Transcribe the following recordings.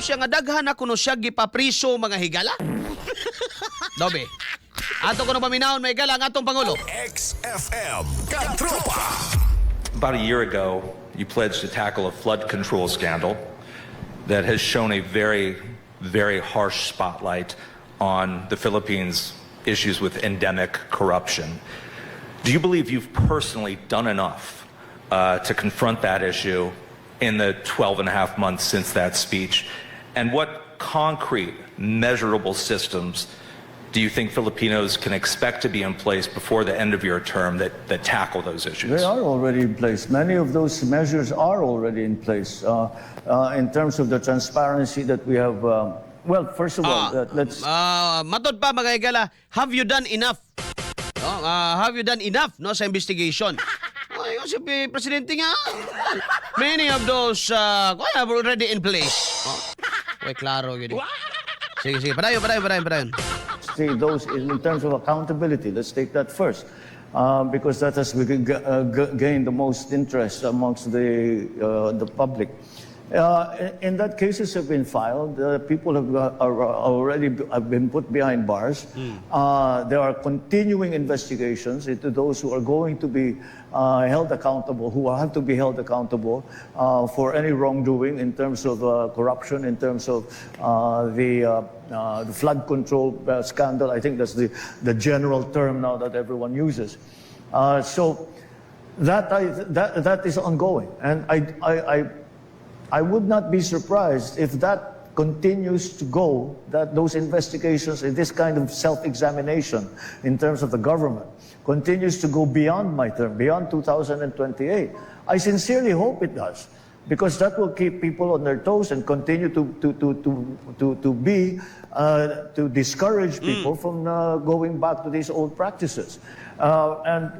siya nga daghan na kuno siya gipapriso, mga higala. Dobe. Ato kuno paminawon, mga higala, ang atong pangulo. XFM Katropa. About a year ago, you pledged to tackle a flood control scandal that has shown a very, very harsh spotlight on the Philippines' issues with endemic corruption. Do you believe you've personally done enough to confront that issue in the 12 and a half months since that speech? And what concrete, measurable systems do you think Filipinos can expect to be in place before the end of your term that tackle those issues? They are already in place. Many of those measures are already in place in terms of the transparency that we have. Well, first of all, let's Matod pa, mga higala, have you done enough? No, have you done enough, no, sa investigation? Ay, yung si presidente nga, many of those have already in place. Oh. Uy, klaro yun eh. Sige, sige, padayon, padayon, padayon, padayon. See those in terms of accountability. Let's take that first, because that has gained the most interest amongst the public. In that cases have been filed, people have got, are already have been put behind bars. There are continuing investigations into those who are going to be held accountable, who have to be held accountable for any wrongdoing in terms of corruption, in terms of the flood control scandal. I think that's the general term now that everyone uses. So that is ongoing. And I would not be surprised if that continues to go, that those investigations and this kind of self-examination in terms of the government continues to go beyond my term, beyond 2028. I sincerely hope it does, because that will keep people on their toes and continue to discourage people from going back to these old practices. And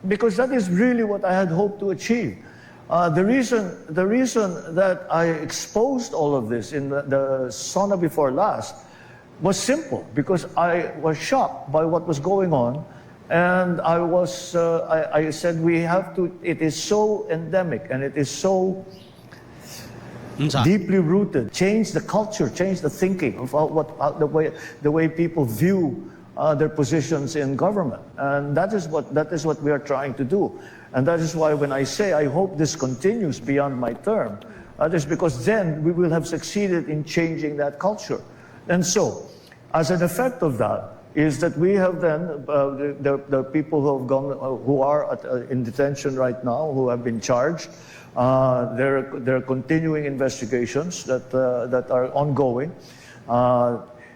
because that is really what I had hoped to achieve. The reason that I exposed all of this in the SONA before last was simple, because I was shocked by what was going on. And I said we have to, it is so endemic and it is so Unsa? Deeply rooted. Change the culture, change the thinking of how, what, how, the way people view their positions in government. And that is what we are trying to do. And that is why when I say I hope this continues beyond my term, that is because then we will have succeeded in changing that culture. And so, as an effect of that, is that we have then the people who have gone, who are in detention right now, who have been charged. There are continuing investigations that are ongoing.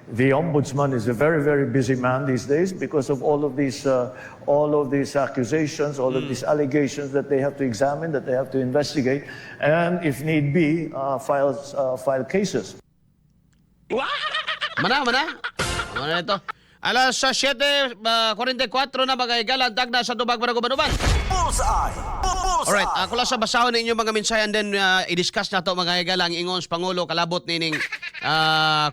The ombudsman is a very, very busy man these days because of all of these accusations, all of these allegations that they have to examine, that they have to investigate, and if need be, file cases. Mana, mana. Mana ito. Alas sa 7:44 na, mga higala, ang tagna sa tubag para gubanuban. Bullseye! Bullseye! Alright, ako lang sa basahon ninyo mga mensahe and then i-discuss na to, mga higala, ang ingon sa Pangulo kalabot nining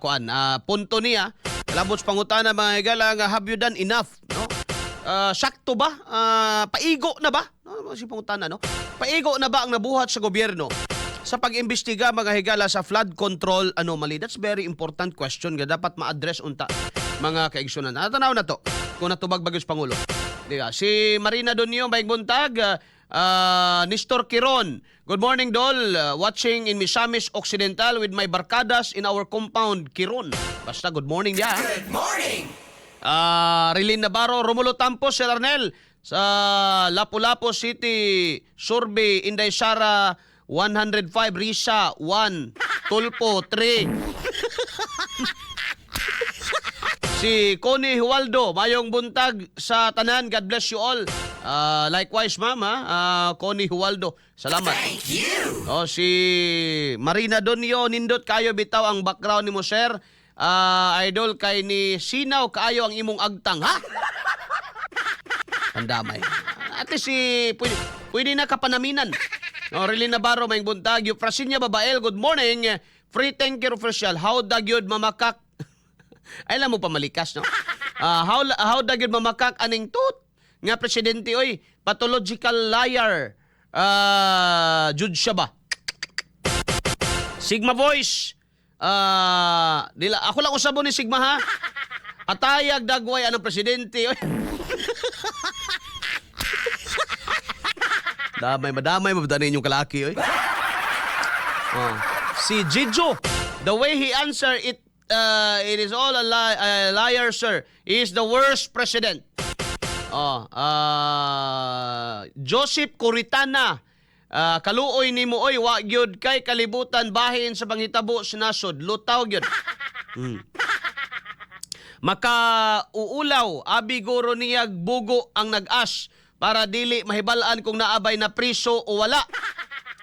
kuan punto niya kalabot sa pangutana, mga higala, nga have you done enough, no? Sakto ba? Paigo na ba? No, si pangutana, no? Paigo na ba ang nabuhat sa gobyerno sa pag-imbestiga, mga higala, sa flood control anomaly? That's very important question nga dapat ma-address unta, mga kaigsunan. Tanaw na to kung natubag bagos Pangulo. Di ba? Si Marina Donio, maayong buntag. Nestor Kiron, good morning, Dol. Watching in Misamis Occidental with my barkadas in our compound, Kiron. Basta good morning dia. Good morning! Rilin Navarro, Romulo Tampos, Sir Arnel, sa Lapu-Lapu City, Survey, Inday Sara, 105, Risa, 1, Tulpo, 3. Si Connie Hualdo, mayong buntag sa tanan. God bless you all. Likewise, ma'am, ha? Connie Hualdo. Salamat. Thank you. Oh, si Marina Donio, nindot kayo bitaw ang background nimo, sir. Idol kay ni sinaw kaayo ang imong agtang, ha? Pandamay. At least si pwede na kapanaminan. No, Rilin Navarro, maayong buntag. Eufrasinia Babael, good morning. Free thinker official, how dagyod mamakak. Ay, alam mo pa malikas, no? How dagyod mamakak aning tut nga presidente oy, pathological liar. Jud siya ba? Sigma Voice. Ah, dila ako lang usabon ni Sigma ha. Atayag dagway anang presidente. Oy. Damay madamay mabdani inyong kalaki oy. Oh. Si Jijo, the way he answer it, it is all a liar, sir. He is the worst president. Oh, Joseph Coritana, kaluoy nimo oy, wa gyud kay kalibutan bahin sa panghitabo sa nasod, lutaw gyud. Makauulaw, abi guro niyag bugo ang nag-as para dili mahibal-an kung naabay na priso o wala.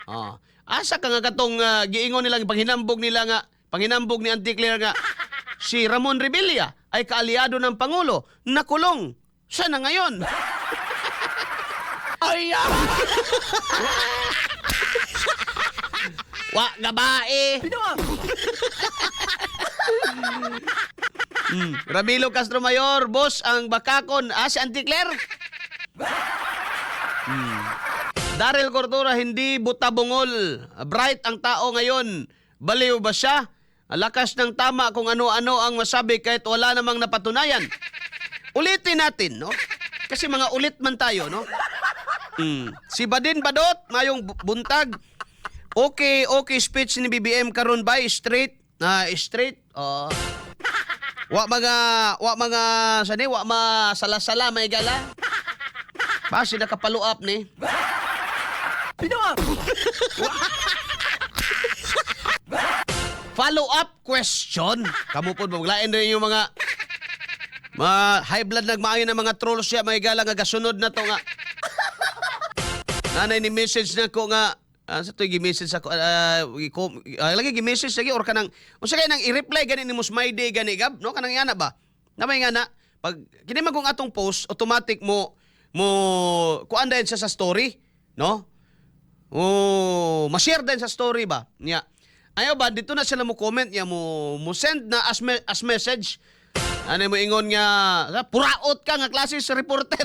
Oh. Asa ka nga katong giingon nilang panghinambog nila nga panghinambog ni Auntie Claire nga si Ramon Revilla ay kaalyado ng Pangulo, nakulong. Siya na ngayon. Ay, ah! Wa gabae. Ramilo Castro Mayor, boss, ang bakakon. Ah, si Auntie Claire. Daryl Cordura, hindi buta bungol. Bright ang tao ngayon. Baliw ba siya? Lakas ng tama kung ano-ano ang masabi kahit wala namang napatunayan. Ulitin natin, no? Kasi mga ulit man tayo, no? Si Badin Badot, mayong buntag. Okay speech ni BBM karon bay straight na straight. Oh. Wa mga sani wa masala-sala may gala. Basi nakapalo up ni. Follow up question. Kamu po maglain rin yung mga high blood nagmaayo ng mga trolls siya may gala nga gasunod na to nga. Nanay ni message na ko nga sa to gi-message ako lagi gi-message lagi or kanang unsa kay nang i-reply gani ni Musmayday gani gab no kanang ingana ba? Namay nga na pag kini man kung atong post automatic mo mo kuan dayon siya sa story, no? Oh, ma-share din sa story ba? Nya. Ayaw ba dito na sila mo comment niya mo mo send na as message. Ano mo ingon nga puraot ka nga klase sa reporter.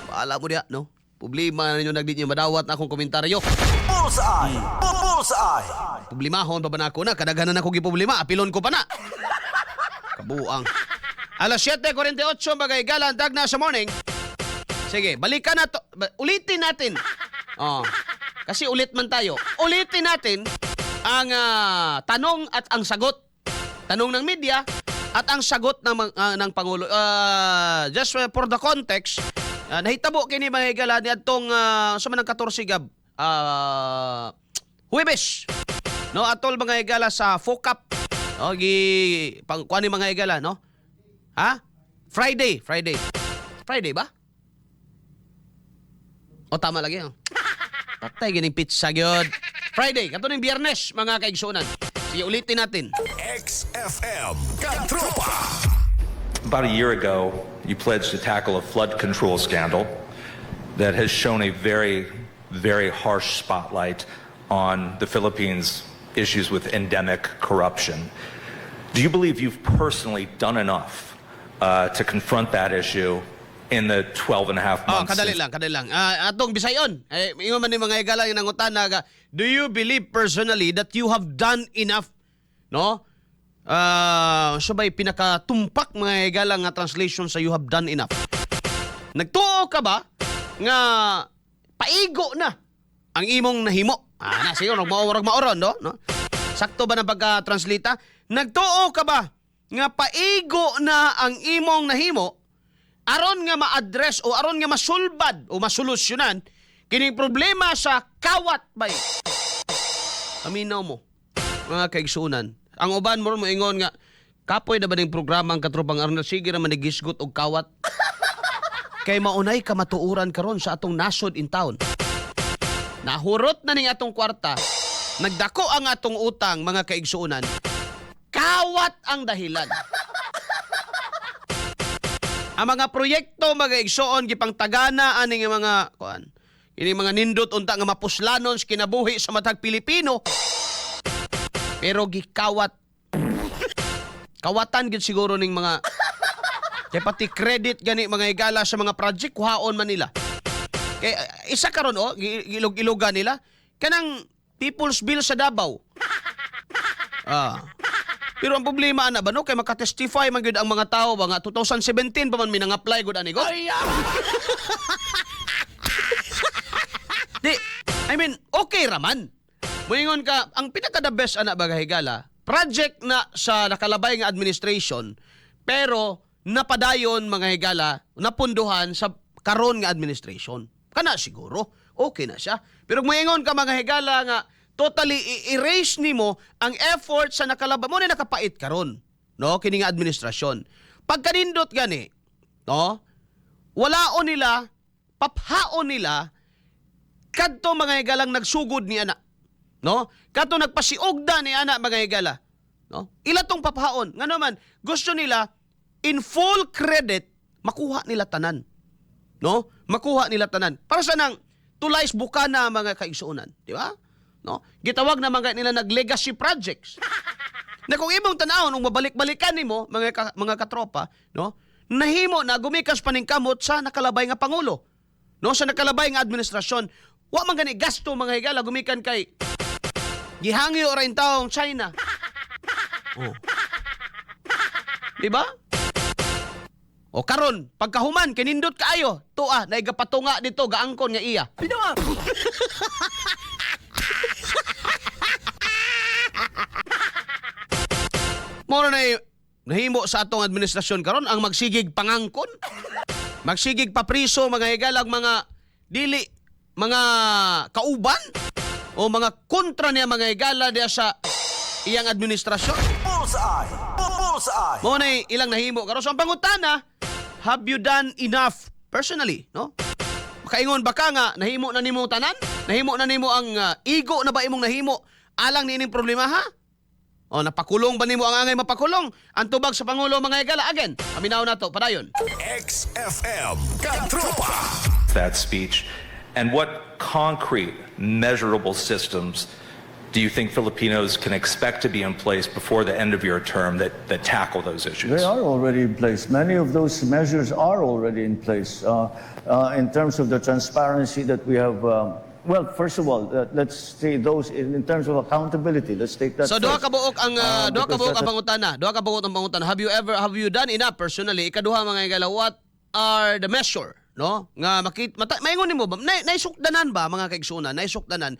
Bahala mo diya, no? Problema na ninyo nagdi niyo madawat na akong komentaryo. Bullseye! Bullseye! Problemahon pa ba na ako na? Kadaghanan ako giproblema, apilon ko pa na. Kabuang. Alas 7:48 bagay galan tag na sa morning. Sige, balikan na to. Ulitin natin. Oh. Kasi ulit man tayo. Ulitin natin ang tanong at ang sagot. Tanong ng media at ang sagot ng Pangulo. Just for the context, nahitabo kini mga higala ni adtong sa man ang 14 gab Huwebes. No, atol mga higala sa FOCAP. No, gi pang kuan ni mga higala, no? Ha? Friday, Friday. Friday ba? O tama lagi. Oh. Patay gining pizza gyud. Friday, kato ning Biyernes mga kaigsuonan. Sige, ulitin natin. XFM Katropa. About a year ago, you pledged to tackle a flood control scandal that has shown a very, very harsh spotlight on the Philippines' issues with endemic corruption. Do you believe you've personally done enough to confront that issue in the 12 and a half Oh, months kadali since lang, kadali lang. Ah, atong Bisayon. Eh, ingon man ni mga higala yung nangutana ga, do you believe personally that you have done enough? No? Ah, so ba'y pinakatumpak mga higala nga translation sa "you have done enough"? Nagtuo ka ba nga paigo na ang imong nahimo? Ah, na siguro maurag maoron, no? No? Sakto ba na pagka-translita? Nagtuo ka ba nga paigo na ang imong nahimo aron nga ma-address o aron nga masulbad o masolusyonan kining problema sa kawat bay? Paminaw mo mga kaigsunan. Ang uban mo moingon nga kapoy na ba ning programa ang Katropang Arnold, sige ra man gisgot og kawat. Kay maunay kamatuoran karon sa atong nasod in town. Nahurot na ning atong kwarta, nagdako ang atong utang mga kaigsuonan. Kawat ang dahilan. Ang mga proyekto mga igsoon gipangtagana aning mga kuan. Ini mga nindot unta nga mapuslanon sa kinabuhi sa matag Pilipino. Pero gikawat. Kawatan gid siguro ning mga kay pati credit gani mga higala sa mga project kuhaon man nila. Kay isa karon oh, gilog-ilogan nila kanang People's Bill sa Davao. Ah. Pero ang problema ana ba, no, kay makatestify man gyud ang mga tao ba nga 2017 pa man mi nang-apply gud ani go. Di, I mean, okay raman. Muingon ka, ang pinaka the best ana ba, higala, project na sa nakalabay nga administration, pero napadayon, mga higala, napunduhan sa karon nga administration. Kana siguro, okay na siya. Pero kung muingon ka, mga higala, nga totally i-erase nimo ang effort sa nakalabay, mo na nakapait karon, no, kini nga administrasyon. Pagkanindot gani, no, walaon nila, paphaon nila kadto, mga higalang nagsugod ni ana. No? Kadto nagpasiugda ni ana, mga higala. No? Ila tong paphaon. Nga naman, gusto nila in full credit makuha nila tanan. No? Makuha nila tanan. Para sa nang tulay bukana, mga kaigsuonan, di ba? No? Gitawag na mga nila nag legacy projects. Na kung imong tanawon ug mabalik-balikan nimo, mga katropa, no? Nahimo na gumikas paningkamot sa nakalabay nga pangulo. No, sa nakalabay nga administrasyon. Wa man gani gasto, mga higala, gumikan kay gihangyo ra taong China. Oh. Di ba? O karon, pagkahuman kinindot kaayo, tuwa na igapatunga dito gaangkon nga iya. Binawa! Moro na nahimo sa atong administrasyon karon ang magsigig pangangkon. Magsigig papriso, mga higalag, mga dili mga kauban o mga kontra niya, mga higala, diya sa iyang administrasyon. Bullseye! Bullseye! Mo na ilang nahimo karon. So ang pangutana, have you done enough personally, no? Makaingon ba ka nga nahimo na nimo tanan? Nahimo na nimo ang igo na ba imong nahimo alang niining problema, ha? O napakulong ba nimo ang angay mapakulong? Ang tubag sa pangulo, mga higala, again. Paminaw nato padayon. XFM Katropa. That speech? And what concrete, measurable systems do you think Filipinos can expect to be in place before the end of your term that tackle those issues? They are already in place. Many of those measures are already in place. In terms of the transparency that we have, well, first of all, let's say those in terms of accountability. Let's take that So duha first. ka buok ang duha ka Because buok ang pangutana. Duha ka buok ang pangutana. Have you done enough personally? Ikaduha, mga higala, what are the measure, no? Nga makit mata, maingon nimo ba na, naisukdanan ba, mga kaigsunan, naisukdanan.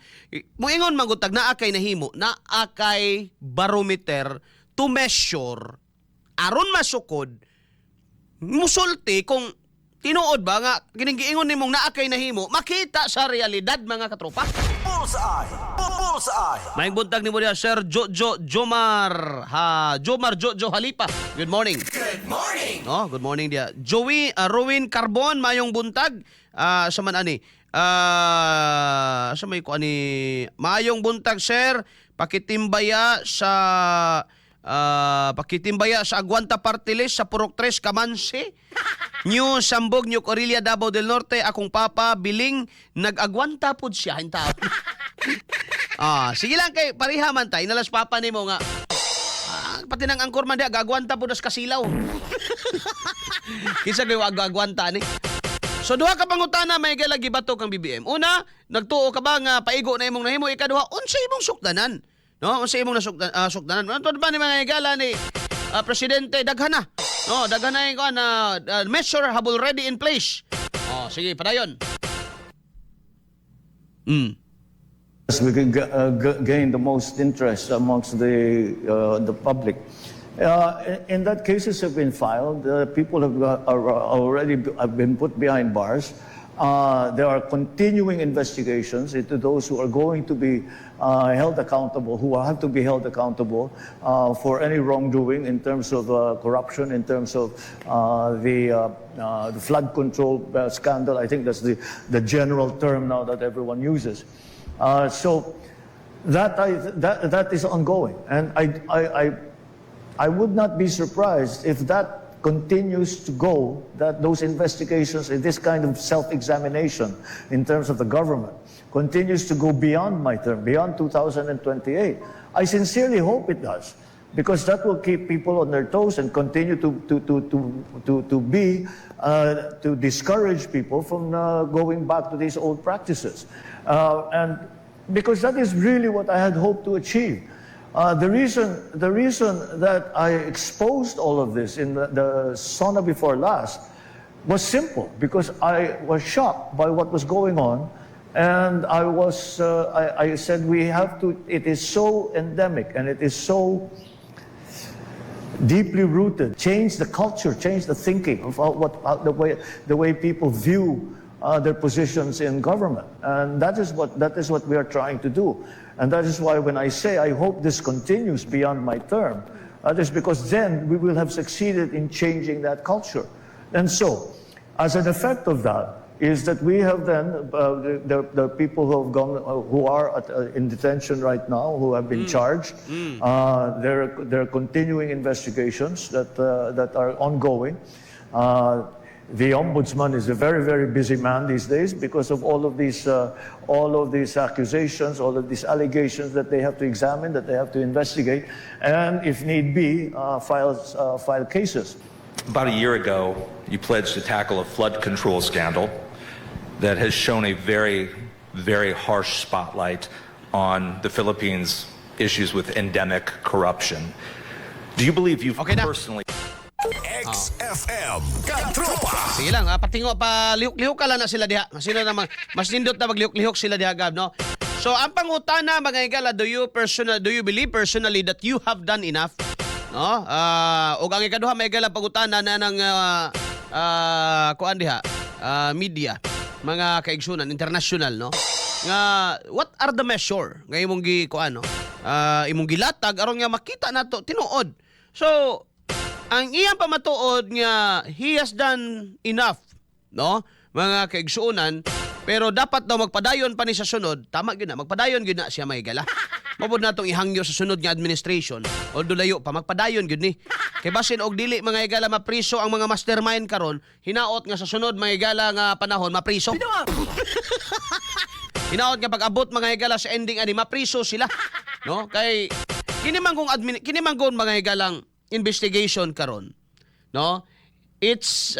Moingon man gud tag naa kay nahimo, naa kay barometer to measure aron masukod musulti kung tinuod ba nga kining giingon nimong naa kay nahimo makita sa realidad, mga katropa. Bullseye! Bullseye! Maayong buntag nimo diha, Sir Jojo Jomar. Ha, Jomar Jojo Halipa. Good morning. Good morning. No, good morning diha. Joey Rowin Carbon, mayong buntag. Ah, sa man ani? Ah, sa may ko ani, maayong buntag, sir. Pakitimbaya sa Agwanta Party List sa Purok 3 Kamansi. New Sambog, New Corilla, Davao del Norte, akong papa Biling nag-agwanta pud siya intaw. Ah, sige lang kay pareha man ta, inalas papa nimo nga. Ah, pati nang angkor man diha gagwanta pud as kasilaw. Kinsa kay wa gagwanta ni? So duha ka pangutana may lagi bato kang BBM. Una, nagtuo ka ba nga paigo na imong nahimo? Ikaduha, unsa imong sukdanan? No, unsa imong nasukdan sukdanan? Ano ba ni mga higala ni presidente, daghan na. No, daghan na yung na measure have already in place. Oh, sige, padayon. We can gain the most interest amongst the public. In that cases have been filed, people have got, are already have been put behind bars. There are continuing investigations into those who are going to be held accountable, who have to be held accountable for any wrongdoing in terms of corruption, in terms of the flood control scandal. I think that's the general term now that everyone uses. So that is ongoing. And I would not be surprised if that continues to go, that those investigations and this kind of self-examination in terms of the government continues to go beyond my term, beyond 2028. I sincerely hope it does, because that will keep people on their toes and continue to discourage people from going back to these old practices. And because that is really what I had hoped to achieve. The reason that I exposed all of this in the SONA before last was simple, because I was shocked by what was going on, and I said we have to. It is so endemic and it is so deeply rooted. Change the culture, change the thinking of how, what how, the way people view their positions in government, and that is what we are trying to do, and that is why when I say I hope this continues beyond my term, that is because then we will have succeeded in changing that culture. And so, as an effect of that, is that we have then the people who have gone, who are in detention right now, who have been charged. There are continuing investigations that are ongoing. The ombudsman is a very, very busy man these days because of all of these accusations, all of these allegations that they have to examine, that they have to investigate, and if need be, file cases. About a year ago, you pledged to tackle a flood control scandal that has shown a very, very harsh spotlight on the Philippines' issues with endemic corruption. Do you believe you've Okay na. Personally XFM. Katropa. Sige lang, patingo pa lihok-lihok ka lang na sila diha. Sino naman mas nindot na maglihok-lihok sila diha, Gab, no? So ang pangutana, mga higala, do you believe personally that you have done enough? No? Ug ang ikaduha, mga higala, pangutana na ng kuan diha, media, mga kaigsunan international, no? Nga what are the measure nga imong gi kuan, no? Imong gilatag aron nga makita nato tinuod. So ang iyang pamatuod nga he has done enough, no? Mga kaigsuonan, pero dapat daw magpadayon pa ni sa sunod. Tama gyud na, magpadayon gyud na siya, mga higala. Mao pod natong ihangyo sa sunod nga administration. Although layo pa, magpadayon gyud ni. Kay basin og dili, mga higala, mapriso ang mga mastermind karon, hinaot nga sa sunod, mga higala, nga panahon mapriso. Hinaot nga pag-abot, mga higala, sa ending ani mapriso sila. No? Kay kini man kung mga higalang investigation karon. No? It's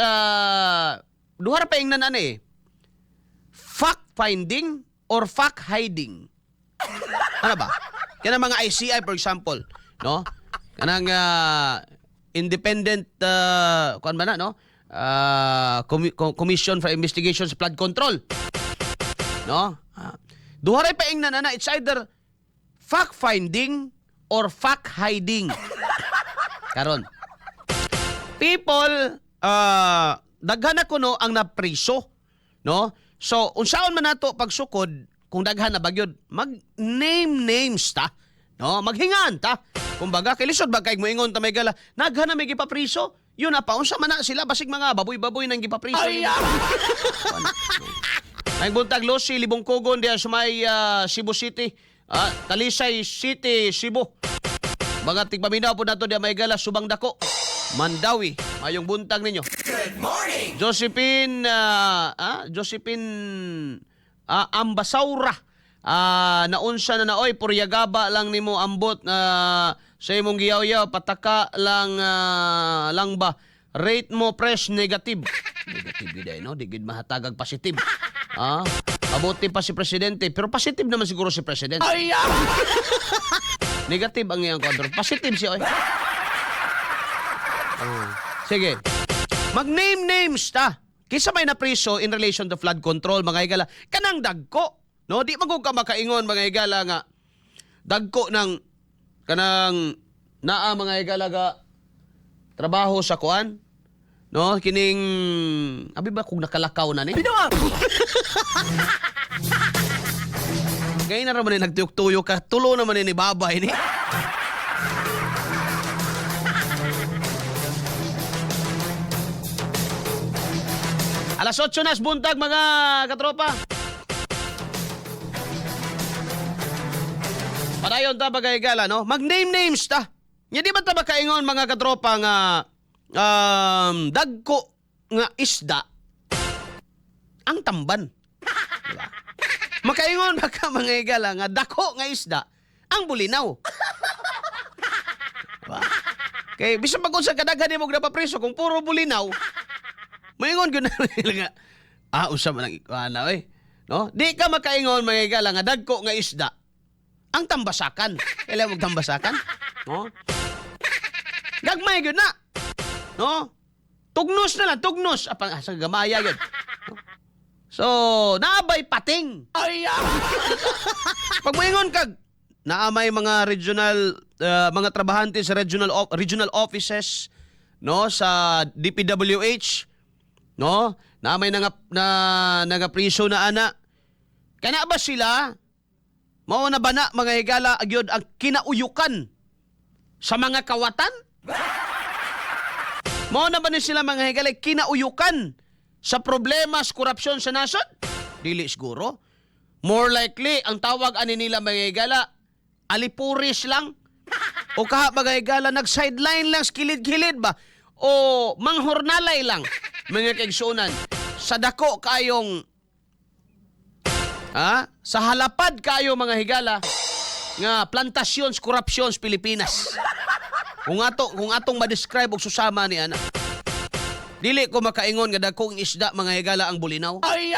duha ra pa ingnan ani eh. Fact finding or fact hiding. Ano ba? Kanang mga ICI, for example, no? Kanang independent kuan ba na, no? Commission for Investigation sa Flood Control. No? Duha ray paingnan ana, it's either fact finding or fact hiding. Karon. People daghan na kuno ang napriso, no? So unsaon man nato pagsukod kung daghan na bagyod, mag name names ta, no? Maghingan ta. Kumbaga kay lisod ba kay moingon ta, may gala, daghan na may gipapriso. Yun na pa unsa man na sila, basig mga baboy-baboy nang gipapriso. Ay, May buntag, Lucy Libong Kugon diya sa may Cebu City. Talisay City, Cebu. Mga tigpaminaw po nato diya may gala Subang Dako. Mandawi. Mayong buntag ninyo. Good morning. Josephine Ambasaura. Naunsa na naoy puryagaba lang nimo ambot na sa imong giyaw-yaw pataka lang lang ba rate mo fresh negative negative gid ay, no, di gid mahatagag positive. Mabuti pa si presidente, pero positive naman siguro si presidente. Ay. Negative ang iyang kontrol, positive siya oy. Oh. Sige. Mag-name names ta. Kinsa may napriso in relation to flood control, mga higala? Kanang dagko. No, di man ka makaingon, mga higala, nga dagko ng kanang naa, mga higala, ga trabaho sa kuan. No, kining abi ba kung nakalakaw na ni? Ngayon na naman ni nagtuyok-tuyok ka, tulo naman ni babay ni. Alas 8 na buntag, mga katropa. Padayon ta bagay gala, no? Mag-name names ta. Nya di ba ta makaingon, mga katropa, nga dagko nga isda ang tamban? Diba? Makaingon ba ka, mga higala, nga dako nga isda ang bulinaw? Diba? Kay bisan pag unsa kadaghan nimo napapreso, kung puro bulinaw, maingon gyud na nga unsa man ang ikuana oy. No? Di ka makaingon, mga higala, nga dagko nga isda Ang tambasakan. Kailan mo tambasakan? No? Gagmay gyud na. No? Tugnos na lang, tugnos. Apang sa gamaya gyud. No? So, naabay pating. Ay. Pag moingon kag naa may mga regional mga trabahante sa regional offices, no, sa DPWH, no, naa may nga priso na ana, kana ba sila mao na ba na, mga higala, agyod ang kinauyukan sa mga kawatan? Mao na ba ni sila, mga higala, kinauyukan sa problema sa korupsyon sa nasod? Dili siguro. More likely, ang tawag ani nila, mga higala, alipuris lang. O kaha, mga higala, nag-sideline lang sa kilid-kilid ba? O manghornalay lang, mga kaigsunan. Sa dako kayong ha? Sa halapad kayo, mga higala, nga plantasyon sa korupsyon sa Pilipinas. Kung atong ma-describe og susama ni ana. Dili ko makaingon nga dagkong isda, mga higala, ang Bolinao. Ay!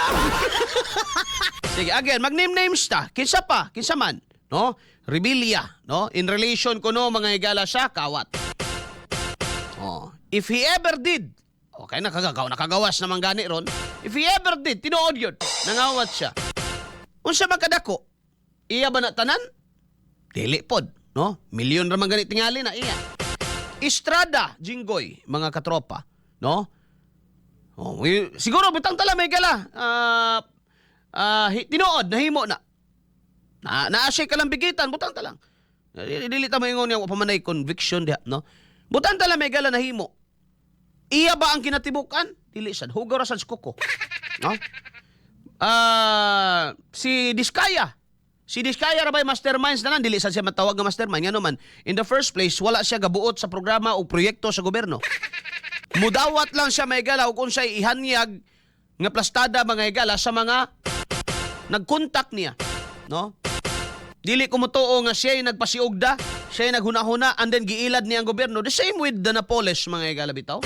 Sige, again, mag-name names ta. Kinsa pa, kinsa man, no? Revilla, no? In relation ko, no, mga higala, sa kawat. Oh, if he ever did, okay, nakagawas naman gani ron. If he ever did, tinuod yun, nangawat siya. Unsa man kadako? Iya ba na tanan? Dili pod, no? Milyon ra man gani tingali na iya. Estrada, Jinggoy, mga katropa, no? Oh, siguro butang tala may gala. Tinuod nahimo na. Na naa siya kalambigitan, butang ta lang. Dili dili ta maingon niya wa pa man ay conviction diha, no? Butang ta lang, may gala, nahimo. Iya ba ang kinatibukan? Dili sad, hugaw ra sad sa kuko. No? Si Diskaya. Si Diskaya ra ba'y masterminds na lang? Dili sad siya matawag nga mastermind. Ngano man, in the first place, wala siya gabuot sa programa o proyekto sa gobyerno. Mudawat lang siya, may gala, ug unsay ihanyag nga plastada, mga higala, sa mga nagkontak niya, no? Dili ko motuo nga siya nagpasiugda, siya naghuna-huna and then giilad niya ang gobyerno. The same with the Napoles, mga higala, bitaw.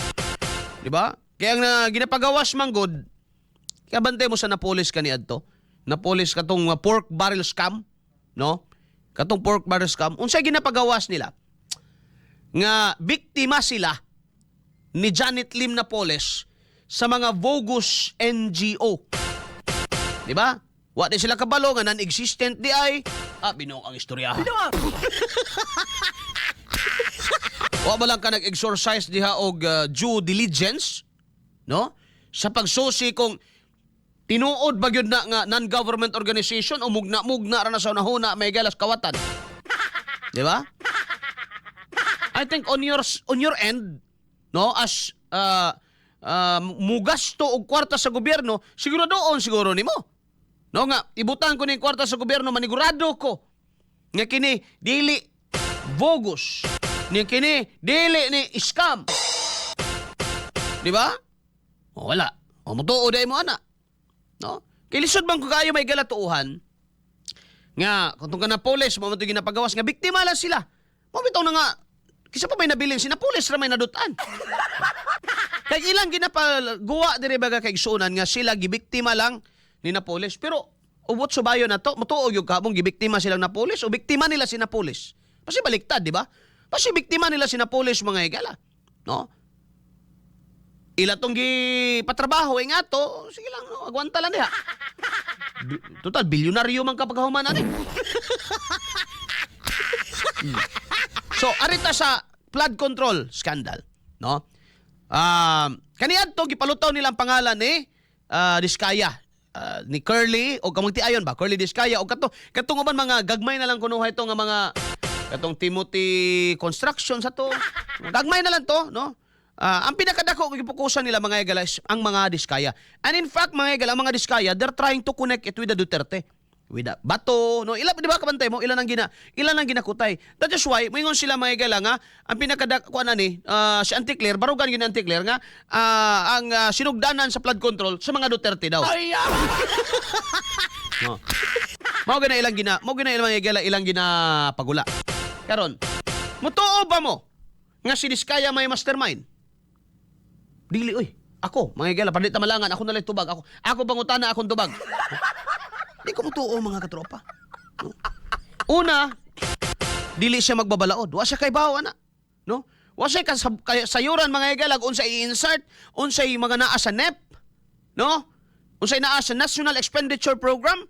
Di ba? Kaya ang ginapagawas man gud, kabantay mo sa Napoles kaniadto. Napoles katong pork barrel scam, no? Katong pork barrel scam, unsay ginapagawas nila? Nga biktima sila ni Janet Lim Napoles sa mga bogus NGO. Di ba? Wa di sila kabalo nga non-existent di ay. Ah, binuok ang istorya. Wa ba lang ka nag-exercise diha og due diligence, no? Sa pagsusi kung tinuod ba gyud na nga non-government organization o mugna-mugna ra na sa unahuna may galas kawatan. Di ba? I think on your end, no, as mugasto og kwarta sa gobyerno, siguro doon siguro nimo. No, nga ibutang ko ning kwarta sa gobyerno, manigurado ko nga kini dili bogus. Ni kini dili ni scam. Di ba? O, wala. O mutuo dai mo ana. No? Kay lisod man ko kaayo, may galatuuhan nga kung ka Napoles mo man to ginapagawas nga biktima lang sila. Mo bitaw na nga kisa pa may nabilin, si Napoles ra may nadutan. Kay ilang ginapaguwa diri baga kay igsuonan nga sila gibiktima lang ni Napoles. Pero ubot subayo na to, mutuo gyud ka mong gibiktima silang Napoles o biktima nila si Napoles? Pasi baliktad, di ba? Pasi biktima nila si Napoles, mga higala. No? Ila tong gipatrabaho eh nga to, sige lang, no, agwanta lang diha. Total, bilyonaryo man kapag human ani. So, arita sa flood control scandal, no? Kaniadto gipalutaw nila ang pangalan ni Diskaya, ni Curly o kamang tiayon ba, Curly Diskaya o kato katong uban mga gagmay na lang kunuhay to nga mga katong Timothy Construction sa to. Gagmay na lang to, no? Ang pinakadako gipokusan nila, mga higala, is ang mga Diskaya. And in fact, mga higala, ang mga Diskaya, they're trying to connect it with the Duterte. With the Bato, no? Ila, di ba kabantay mo, ilan ang ginakutay. That is why moingon sila, mga higala, nga ang pinakadako na ni si Auntie Claire, barugan gyud ni Auntie Claire nga ang sinugdanan sa flood control sa mga Duterte daw. No. Mao gina ilang, mga higala, ilang ginapagula. Karon, mutuo ba mo nga si Diskaya may mastermind? Dili oy. Ako, mga higala, padit malangan, ako na lang tubag. Ako pangutana akong tubag. Di ko mutuo, mga katropa. No? Una, dili siya magbabalaod. Wa siya kaybaw ana. No? Wa siya sayuran, mga higala, unsay i-insert, unsay mga naa sa NEP, no? Unsay naa sa National Expenditure Program,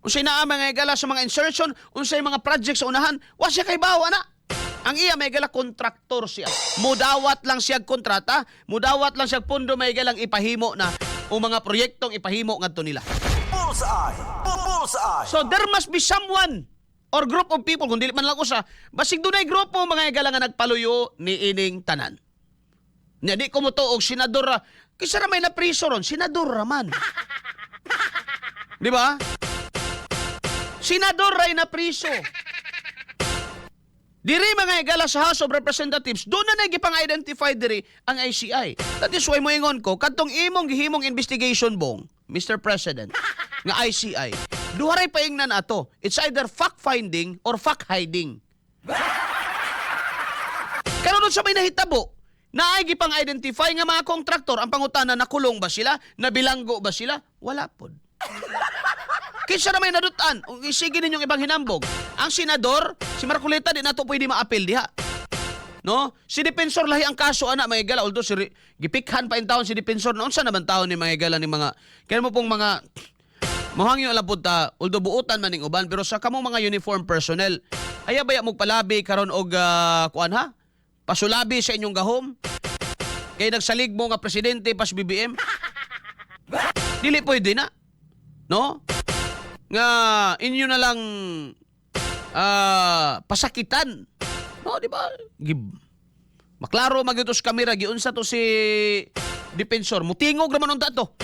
unsay naa, mga higala, sa mga insertion, unsay mga project sa unahan, wa siya kaybaw ana. Ang iya, may higala, kontraktor siya. Mudawat lang siya kontrata, mudawat lang siya pondo, may higalang ipahimo na o mga proyektong ipahimo ngadto nila. Bullseye! Bullseye! So there must be someone or group of people, kung dili man lang usa, basig dunay grupo, mga higala, nga nagpaluyo ni ining tanan. Nya di ko motuo og senador ra. Kinsa ra may napriso ron, senador ra man. Di ba? Senador ray napriso. Diri, mga higala, sa House of Representatives, doon na nagipang-identify diri ang ICI. That is why moingon ko, kadtong imong gihimong investigation bong, Mr. President, nga ICI, duha ray paingnan ato. It's either fact-finding or fact-hiding. Karon sa may nahitabo, naay gipang-identify nga mga kontraktor, ang pangutana, nakulong ba sila? Nabilanggo ba sila? Wala pod. Kinsa na may nadutan, sige ninyong ibang hinambog. Ang senador, si Marcoleta, di nato pwede maapil diha. No? Si Defensor, lahi ang kaso ana, mga higala, although si gipikhan pa in taon si Defensor, no, unsa naman taon ni mga higala ni mga kaya mo pong mga mohangyo lang pud ta, although buutan man ning uban, pero sa kamong mga uniform personnel, ayaw baya mo palabi karon og kuan ha? Pasulabi sa inyong gahom. Kay nagsalig mo nga presidente pas BBM. Dili pwede na. No? Nga inyo na lang pasakitan. No, di ba? Gib Maklaro magyud sa kamera giunsa to si Defensor. Mutingog raman unta to.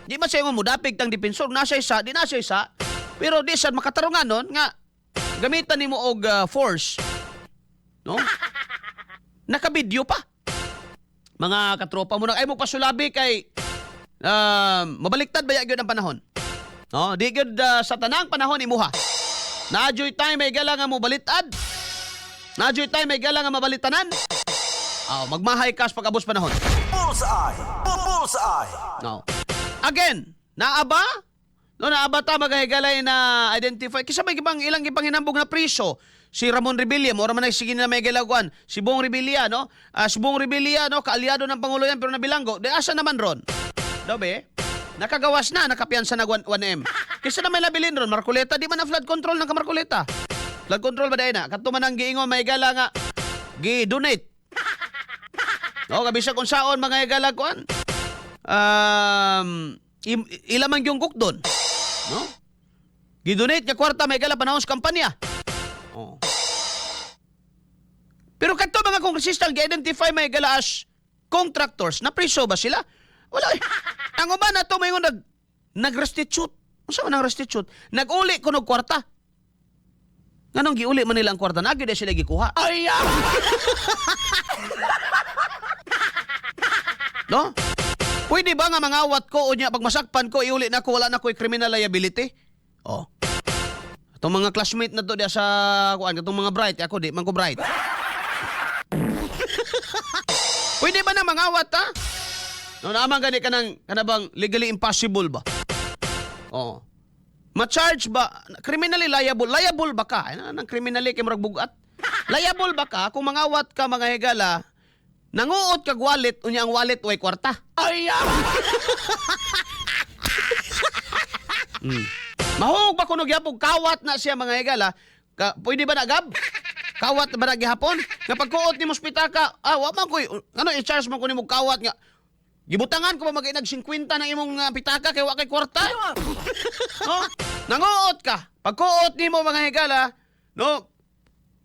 Di man siya mo dapig tang Defensor, nasa isa, di nasa isa. Pero di sad makatarungan nun nga gamitan nimo og force. No? Nakabidyo pa. Mga katropa mo na ay mo pasulabi kay mabaliktad ba gyud ang panahon? No, di gyud sa tanang panahon imuha. Naa juy time may gala nga mo balitad. Naa juy time may gala nga mabalitanan. Oh, magmahay kas pag-abos panahon. Bullseye! Bullseye! No. Again, naa ba? No, naa ba ta, mga higalay, na identify? Kisa may gibang ilang gibang hinambog na priso. Si Ramon Revilla, mura man ay sige na may galaguan. Si Bong Revilla, no? Ah, si Bong Revilla, no, kaalyado ng pangulo yan pero nabilanggo. Di asa naman ron? Dobe? Nakagawas na, nakapiyansa na 1, 1M. Kisa na may labilin ron, Marcoleta, di man na flood control ng kamarcoleta. Flood control ba dahil na? Kato man ang giingon, may gala nga, gi-donate. No, kabisa kung saon mga higala kuan. Ila man yung doon. No? Gidonate nga kwarta may gala panahon sa kampanya. Oh. Pero kadto mga kongresista ang gi-identify may gala as contractors, napriso ba sila? Wala eh. Ang uban na to may nag-restitute. Unsa man ang restitute? Nag-uli kuno og kwarta. Nganong giuli man nila ang kwarta? Naa gyud sila gikuha. Ay! No? Pwede ba nga mangawat ko o niya pag masakpan ko iuli na ko, wala na ko criminal liability? Oh. Itong mga classmate na to diya sa kuan, itong mga bright, ako di man ko bright. Pwede ba na mangawat ha? No, naman gani kanang kanabang legally impossible ba? Oh. Ma-charge ba, criminally liable, liable ba ka? Ano nang criminally kay murag bugat? Liable ba ka kung mangawat ka, mga higala, nanguot kag wallet unya ang wallet way kwarta? Ay! Mahug ba kuno gyapon kawat na siya, mga higala? Ka, pwede ba na gab? Kawat ba na gihapon? Nga pagkuot nimo sa pitaka, wa man koy ano i-charge man ko nimo kawat nga gibutangan ko ba mag-inag 50 ng imong pitaka kay wa kay kwarta? No? Nanguot ka. Pagkuot nimo, mga higala, no?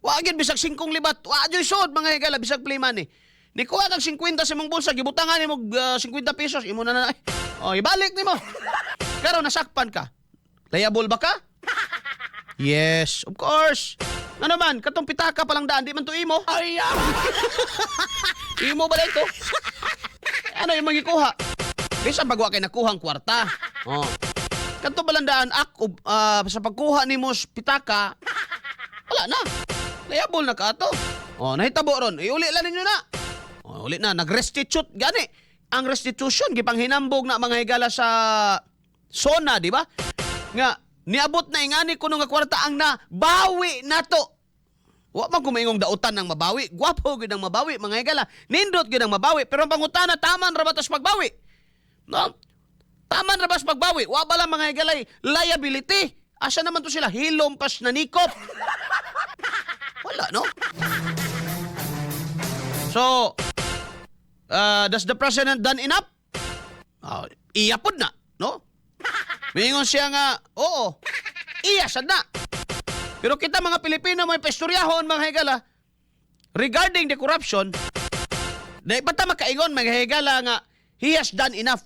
Wa gyud bisag 5 libat, wa gyud sud, mga higala, bisag play money. Nikuha kag 50 sa imong bulsa, gibutangan nimo 50 pesos, imo na na. Oh, ibalik nimo. Pero nasakpan ka. Liable ba ka? Yes, of course. Ano man, katong pitaka palang daan, di man to imo. Ay! Imo ba ito? Ano yung magikuha? Bisan pag wa kay nakuhang kwarta. Oh. Kadto balandaan ako sa pagkuha nimo sa pitaka, wala na. Liable na ka ato. Oh, nahitabo ron. Iuli lang ninyo na. Oh, uli na nag-restitute gani. Ang restitution gipanghinambog na, mga higala, sa SONA, di ba? Nga Niabot na ingani kuno nga kwarta ang nabawi nato. Wa man kumaingong dautan ng mabawi. Gwapo gyud ang mabawi, mga higala. Nindot gyud ang mabawi, pero ang pangutana, taman ra ba tas pagbawi? No? Taman ra ba sa pagbawi? Wa ba lang, mga higalay, liability? Asa naman to sila? Hilom pas na nikop. Wala, no? So, does the president done enough? Iya pod na, no? Mingon siya nga, oo, iya sad na. Pero kita mga Pilipino may pestoryahon, mga higala, regarding the corruption, di ba ta makaingon, mga higala, nga he has done enough?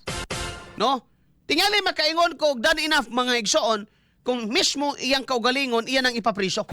No? Tingali makaingon ko og done enough, mga igsoon, kung mismo iyang kaugalingon iyan ang ipapriso.